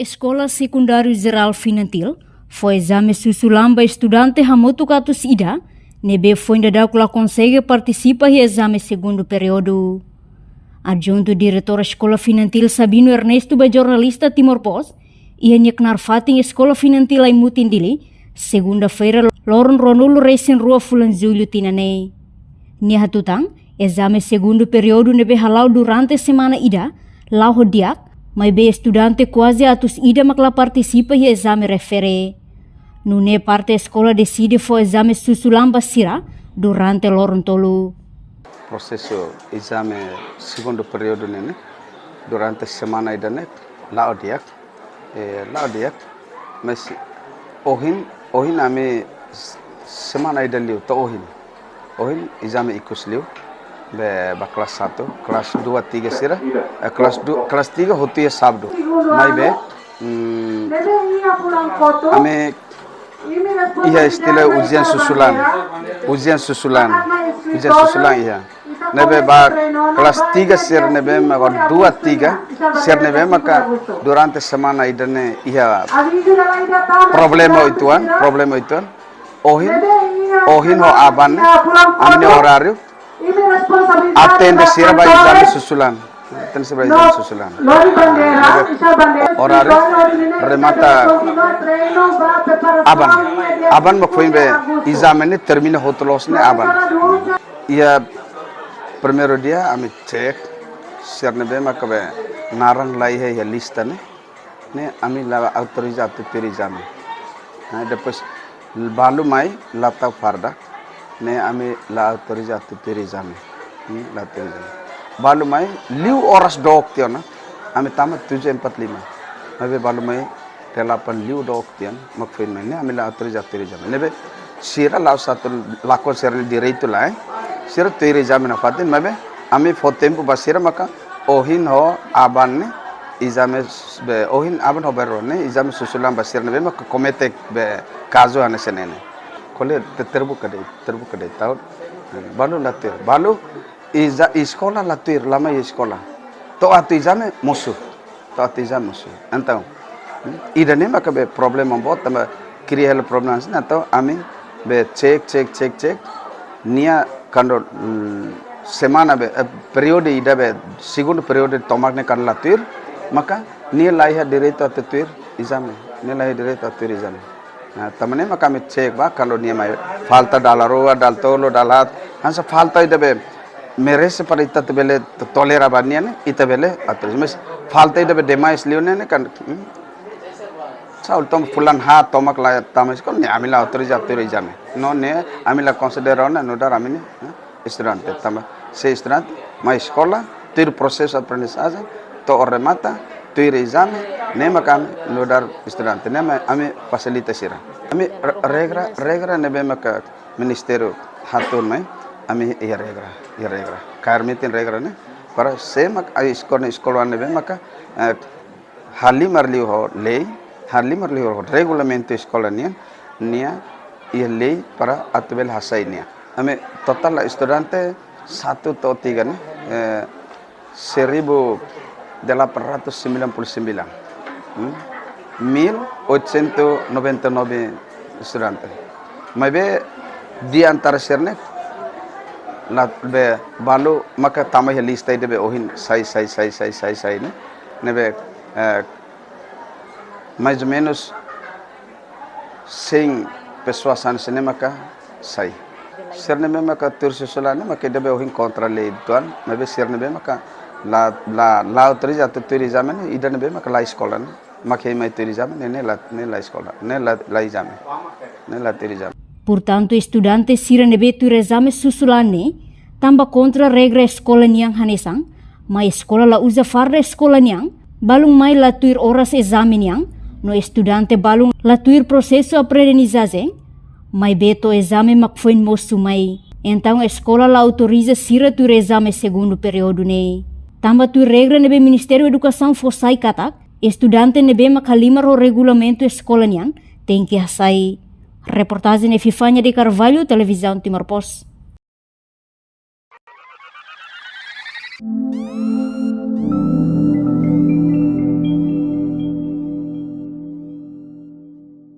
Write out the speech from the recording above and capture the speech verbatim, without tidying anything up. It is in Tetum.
Eskola Sekundáriu Jerál Finantil fó ezame susulan ba estudante hamutuk atus ida ne'ebé foin daudauk la konsege partisipa iha ezame segundu períodu. Adjuntu Diretór Eskola Finantil Sabino Ernesto ba jornalista Timor Post iha nia knaar fatin Eskola Finantil Aimutin Dili, segunda-feira, loron ruanulu resin rua fulan Jullu tinan ne'e. Nia hatutan, ezame segundu períodu ne'ebé hala'o durante semana ida la'o ho di'ak, maibé estudante kuaze atus ida mak la partisipa iha ezame refere. Nune'e parte eskola deside fó ezame susulan ba sira durante loron tolu. Prosesu ezame segundu períodu ne'e ne'e durante semana ida ne'e la'o di'ak, eh, la'o di'ak. Mas ohin, ohin ami s-, semana ida liu to'o ohin. Ohin ezame ikus liu. Be ba kelas satu, kelas dua, tiga sira. Eh, kelas du-, kelas tiga hotu iha sábadu. Maibé, hmm, ami iha istilah ujian susulan. Ujian susulan. Ujian susulan iha. Ne'ebé ba kelas tiga sira ne'ebé maka dua tiga, sira ne'ebé maka durante semana ida ne'e iha problema uitoan, problema uitoan. Ohin, ohin ho aban ne'e, ami-nia oráriu, atende sira ba ezame susulan. Atende sira ba ezame susulan. Oráriu remata aban. Aban mak foin be ezame ne'e termina hotu loos ne'e aban. Iha primeiru dia ami cek, sira ne'ebé maka be naran la iha iha lista ne'e, ne'e ami la autoriza atu tuir ezame. Nah, depois balu mai la tau farda, ne'e ami la autoriza atu tuir ezame. Hmm, la tuir ezame. Balu mai liu oras dook tiha ona, ami tama tujuh empat lima. Maibé balu mai delapan liu dook tiha ona, mak foin mai ne'e ami la autoriza tuir ezame. Ne'ebé sira la'ós atu lakon sira-nia direitu lae, sira tuir ezame nafatin, maibé ami fó tempu ba sira maka ohin ho aban ne'e ezame s-, be ohin aban ho bainrua ne'e ezame susulan ba sira ne'ebé maka komete be kazu hanesan ne'e ne'e. Ko'alia te-, terbuka de'it, terbuka de'it, tahu. Balu la tuir, balu iha eskola la tuir, la mai eskola. To'o atu ezame mosu. To'o atu ezame mosu. Entaun, hmm, ida-ne'e maka be problema boot, tanba kria hela problema hanesan ne'e, entaun ami be cek, cek, cek, cek. Nia kuandu, hmm, semana be, eh, períodu ida be, segundu períodu tomak ne'e kuandu la tuir, maka nia la iha direitu atu tuir ezame. Nia la iha direitu atu tuir ezame. Nah, tanba ne'e maka ami cek ba, kuandu nia mai falta dala rua, dala tolu, dala haat, hanesan falta ida be merese para ita atu bele to-, tolera ba nia ne'e, ita bele atu. Mas falta ida be demais liu ne'e ne'e kan, hmm? Saul tom fulan haat tomak la tama eskola ne'e ami la autoriza tuir ezame. No ne'e ami la konsidera ona nu'udar ami ne'e, eh, estudante. Tanba se estudante mai eskola, tuir prosesu aprendizajen, to'o remata, tuir ezame, ne'e maka ami nu'udar estudante. Ne'e mak ami fasilita sira. Ami re-, regra, regra ne'ebé maka ministériu hatuur mai, ami iha regra, iha regra. Kaer metin regra ne'e, para se mak ai eskola, eskola ne'ebé maka, eh, halimar liu ho lei, halimar liu ho regulamentu eskola nian, nia iha lei para atu bele hasai nia. Ami totál estudante satu to'o tiga ne'e, eh, seribu delapan ratus sembilan puluh sembilan. Hmm? Mil oitocentos noventa e nove estudante. Maibé di antara sira ne'e, la be balu maka tama iha lista ida be ohin sai, sai, sai, sai, sai, sai ne'e. Ne'ebé, eh, mais ou menos cem pessoas hanesan ne'e maka sai. Sira ne'ebé maka tuir susulan ne'e maka ida be ohin kontra lei uitoan, maibé sira ne'ebé maka la, la, la autoriza atu tuir ezame ne'e, ida ne'ebé maka la eskola ne'e. Mak hein mai tuir ezame ne'e, ne'e la, ne'e la eskola, ne'e la, la ezame. Ne'e la tuir ezame. Portantu, estudante sira ne'ebé tuir ezame susulan ne'e, tanba kontra regra eskola nian hanesan, mai eskola la uza farda eskola nian, balun mai la tuir oras ezame nian, no estudante balun la tuir prosesu aprendizajen, maibé to'o ezame mak foin mosu mai. Entaun eskola la autoriza sira tuir ezame segundu períodu ne'e. Tanba tuir regra ne'ebé Ministériu Edukasaun fó sai katak, estudante ne'ebé mak halimar ho regulamentu eskola nian, tenke hasai. Reportajen Epifania de Carvalho, Televizaun Timor Post.